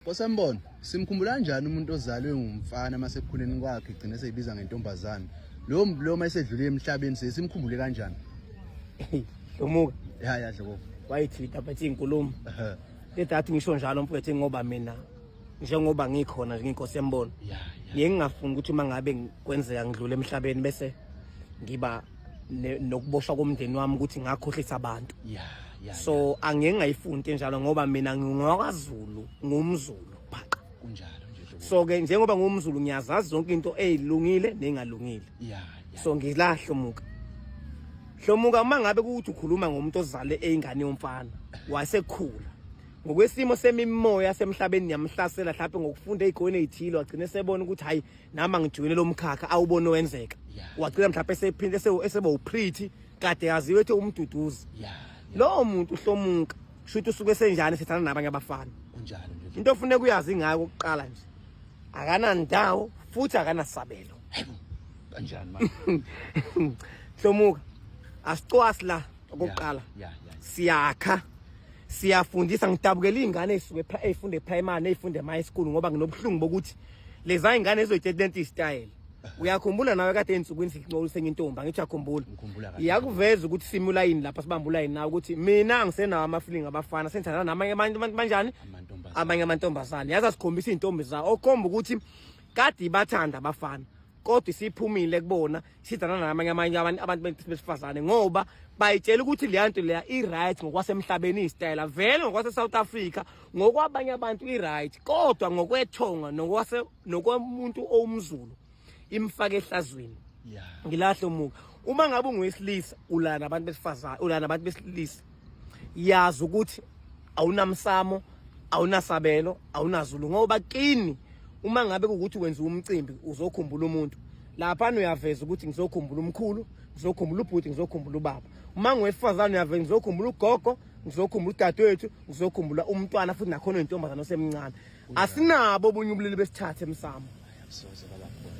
Nkosembono, simkhumbula kanjani umuntu ozalwe ngumfana mase ekukhuleni kwakhe egcine seyibiza ngentombazane? Lowo muntu lowo mayesedlule emhlabeni siye simkhumbule kanjani? Dlomuka. Ya ya Dlokovu. Wayithinta phethe inkulumo. Ledathi ngisho njalo mfowethu ngoba mina njengoba ngikhona nje nginkosi yembono. Ngiye ngingafuni ukuthi uma ngabe kwenzeka ngidlule emhlabeni bese ngiba nokuboshwa komndeni wami ukuthi ngakhohlisa abantu. Yeah. Yeah, so angeke ngayifuni into enjalo ngoba mina ngingowakwaZulu ngumZulu phaqa kunjalo nje so ke njengoba ngumZulu ngiyazazi zonke into ezilungile nengalungile yeah. So ngilahla umuka hlomuka uma ngabe kuthi ukhuluma ngomuntu ozale eyingane yomfana wasekhula ngokwesimo semimoya semhlabeni yamhlasela mhlawumbe ngokufunda ey'goni ey'thile wagcina esebona ukuthi hhayi nami angijoyine lo mkhakha awubone wenzeka wagcina mhlawumbe esephinde eseba uPretty kade yaziwe ethi umduduzi lowo muntu uhlomuka kusho ukuthi usuke esenjani sethana nabanye abafana kunjalo nje into ofuneka uyazi ngayo kokuqala nje akanandawo futhi akanasabelo kanjani manje hlomuka asicwasi la okokuqala siyakha siyafundisa ngidabukela iy'ngane ey'suke ey'funda e-primary ney'funda ema-high school ngoba nginobuhlungu bokuthi leza y'ngane ezoyitshela lento isitayela uyakhumbula nawe kade ey'nsukwini sikuncolise enye intombi angithi uyakhumbula iyakuveza ukuthi sime ulayini lapha sibambe ulayini nawe ukuthi mina angisenawo ama-feeling abafana sengithandana namanye abantu abantu banjani abanye amantombazane yazi asikhombisa iy'ntombi zawo okhomba ukuthi kade ibathanda abafana kodwa isiphumile kubona sidana namanye amanye abantu besifazane ngoba bayitshela ukuthi leya nto leya i-right ngokwasemhlabeni iyisitayela vele ngokwase-South Africa ngokwabanye abantu i-right kodwa ngokwethonga nokwase nokwamuntu owumZulu imfake ehlazweni ngilahle umuka uma ngabe ungowesilisa ulana nabantu besifazane ulana nabantu besilisa yazi ukuthi awunamsamo awunasabelo awunazulu ngoba kini uma ngabe kuwukuthi wenza umcimbi uzokhumbula umuntu laphana uyaveza ukuthi ngizokhumbula umkhulu ngizokhumbula ubhuti ngizokhumbula ubaba uma ngowesifazane uyaveza ngizokhumbula ugogo ngizokhumbula udadewethu ngizokhumbula umntwana futhi nakhona intombazane osemncane asinabo obunye ubulili besithathe emsamo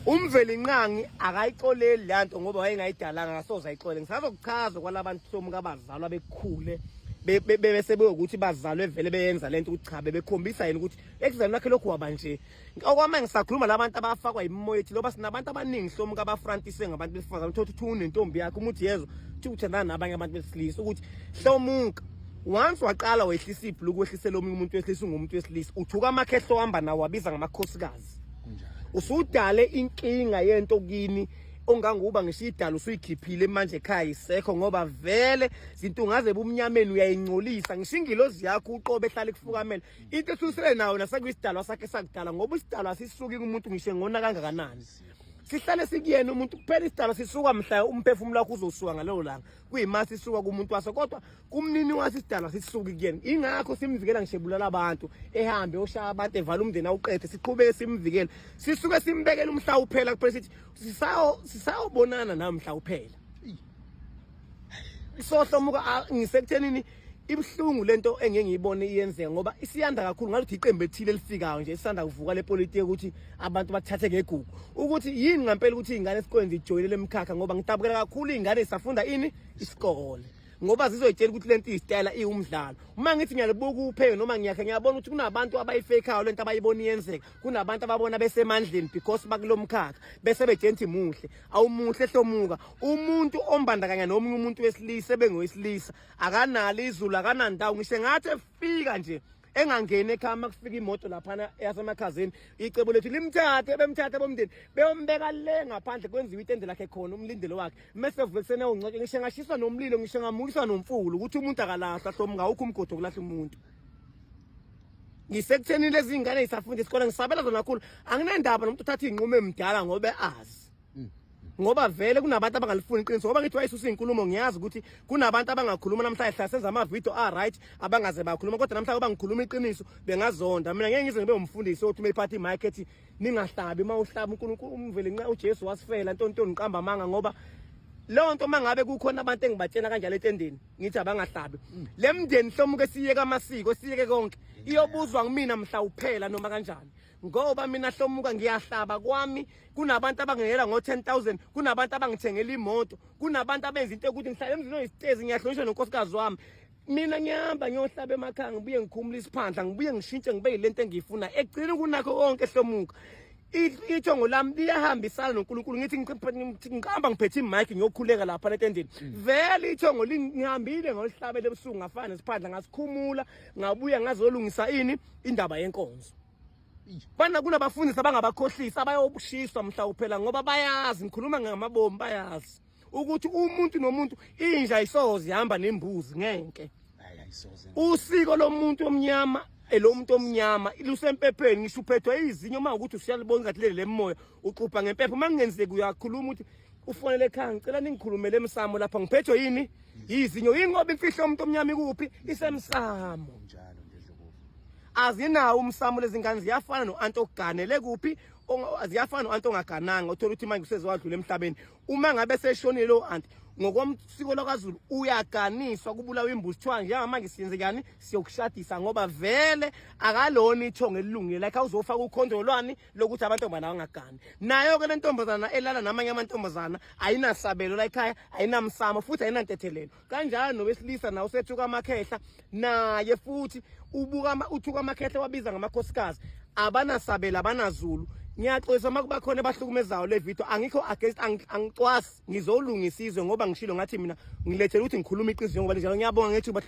umvelinqangi akayixoleli le nto ngoba wayengayidalanga akasoze ayixolele ngisazokuchaza kwalabantu hlomuka abazalwa bekhule bese beyokuthi bazalwe vele beyenza lento ukuthi cha bebekhombisa yena ukuthi ekuzalweni lakhe lokhu waba nje okwamanje ngisakhuluma labantu abafakwa imimoya ethi loba sinabantu abaningi hlomuka abafrantiswe ngabantu besifazane uthola ukuthi unentombi yakhe umuthi yezwa uthi uthandana nabanye abantu besilisa ukuthi hlomuka once waqala wehlisa ibhuluku wehlisela omunye umuntu wesilisa ungumuntu wesilisa uthuka amakhehlo ohamba nawo wabiza ngamakhosikazi usudale inkinga yento kini ongangokuba ngisho idala usuyikhiphile manje ekhaya isekho ngoba vele zintungaze ebumnyameni uyayingcolisa ngisho ingilozi yakho uqobe ehlala ikufukamela into esusele nayo nasekwisidalwa sakhe sakudala ngoba isidalwa sisuki kumuntu ngisho ngona kangakanani sihlale sikuyena umuntu kuphela isidalwa sisuka mhla umphefumulo wakho uzosuka ngalelo langa kuyima sisuka kumuntu waso kodwa kumnini waso isidalwa sisuki kuyena ingakho simvikela ngisho ebulala abantu ehambe oshaya abantu evala umndeni awuqede siqhubeke simvikele sisuke simbekela umhla uphela kuphela sithi sisayo sisayobonana namhla uphela sohlomuka ngisekuthenini ibuhlungu lento engeke ngiyibone iyenzeka ngoba isiyanda kakhulu ngathi iqembu ethile elifikayo nje isanda kuvuka lepolitiki ukuthi abantu bathathe ngegugu ukuthi yini ngempela ukuthi izingane esikoleni zijoyine lemkhakha ngoba ngidabukela kakhulu izingane zisafunda ini isikole ngoba zizoyitshela ukuthi lento iyisitayela iwumdlalo uma ngithi ngiyalibuka upheke noma ngiyakhe ngiyabona ukuthi kunabantu abayifekayo lento abayibona iyenzeka kunabantu ababona besemandleni because bakulomkhakha bese bejenti muhle awumuhle hlomuka umuntu ombandakanya nomunye umuntu wesilisa ebengowesilisa akanalo izulu akanandawo ngisho ngathi efika nje engangeni ekhaya uma kufika imoto laphana eyasemakhazeni icebo lethu limthathe bemthathe bomndeni beyombeka le ngaphandle kwenziwa itende lakhe khona umlindelo wakhe mese vuke kuseni awungcwatshe ngisho ngashiswa nomlilo ngisho ngamukiswa nomfula ukuthi umuntu akalahlwa hlomuka awukho umgodi wokulahla umuntu ngisekutheni lezi ngane zisafunda isikole ngisabela zona kakhulu anginandaba nomuntu uthatha iy'nqumo emdala ngoba azi ngoba vele kunabantu abangalifuni iqiniso ngoba ngithi wayisusa izinkulumo ngiyazi ukuthi kunabantu abangakhuluma namhlanje hla senza ama-video a-right abangaze bakhuluma kodwa namhlanje uba ngikhuluma iqiniso bengazonda mina ngeke ngize ngibe umfundisi othi uma iphatha imic ethi ningahlabi uma uhlaba uNkulunkulu umvele nqa uJesu wasifela ntontoni ngiqamba amanga ngoba leyo nto uma ngabe kukhona abantu engibatshela kanjalo etendeni ngithi abangahlabi le mndeni hlomuke siyeke amasiko siyeke konke iyobuzwa ngimina mhla uphela noma kanjani ngoba mina hlomuka ngiyahlaba kwami kunabantu abangingela ngo-10000 kunabantu abangithengela imoto kunabantu abenza into yokuthi ngihlala emzini oyisitezi ngiyahlonishwa nonkosikazi wami. Mina ngihamba ngiyohlaba emakhaya, ngibuye ngikhumule isiphandla, ngibuye ngishintshe ngibe yilento engiyifuna. Ekugcina kunakho konke hlomuka. Ithongo lami liyahambisana noNkulunkulu. Ngithi ngihamba ngiphethe imic ngiyokhuleka lapha etendeni. Vele ithongo lingihambile ngolihlabela ebusuku ngafana nesiphandla ngasikhumula ngabuya ngazolungisa ini indaba yenkonzo. Bana kunabafundisi abangabakhohlisa abayobushiswa mhla uphela ngoba bayazi ngikhuluma ngamabomu bayazi ukuthi umuntu nomuntu inja isoze ihamba nembuzi ngenke. Usiko lomuntu omnyama elomuntu omnyama lusempepheni ngisho uphethwe izinyo uma ukuthi usuyalibona ngathi leli lemoya uxubha ngempepho uma kungenzeki uyakhuluma ukuthi ufonele ekhaya ngicela ningikhulumele emsamo lapha ngiphethwe yini yizinyo yini ngoba imfihlo yomuntu omnyama ikuphi isemsamo Njalo nje Dlokovu. Azinawo umsamo lezingane ziyafana no-anti oganele kuphi ziyafana no-anti ongagananga uthola ukuthi manje usezowadlula emhlabeni uma ngabe seshonile lo anti ngokomsiko lwakaZulu uyaganiswa kubulawa imbuzi kuthiwa njengamanje siyenzekani siyokushadisa ngoba vele akalona ithongo elilungile like awuzofaka ukhondolo lwani lokuthi amantombazana angagani nayo-ke le ntombazana elala namanye amantombazana ayinasabelo la ekhaya ayinamsamo futhi ayinantethelelo kanjalo nowesilisa nawo usethuka amakhehla naye futhi ubuka uthuka amakhehla wabiza ngamakhosikazi abanasabela abanazulu ngiyaxolisa uma kuba khona abahlukumezayo le video angikho against angicwasi ngizolungisa izwe ngoba ngishilo ngathi mina ngilethele ukuthi ngikhuluma iqiniso njengoba linjalo ngiyabonga ngethuba.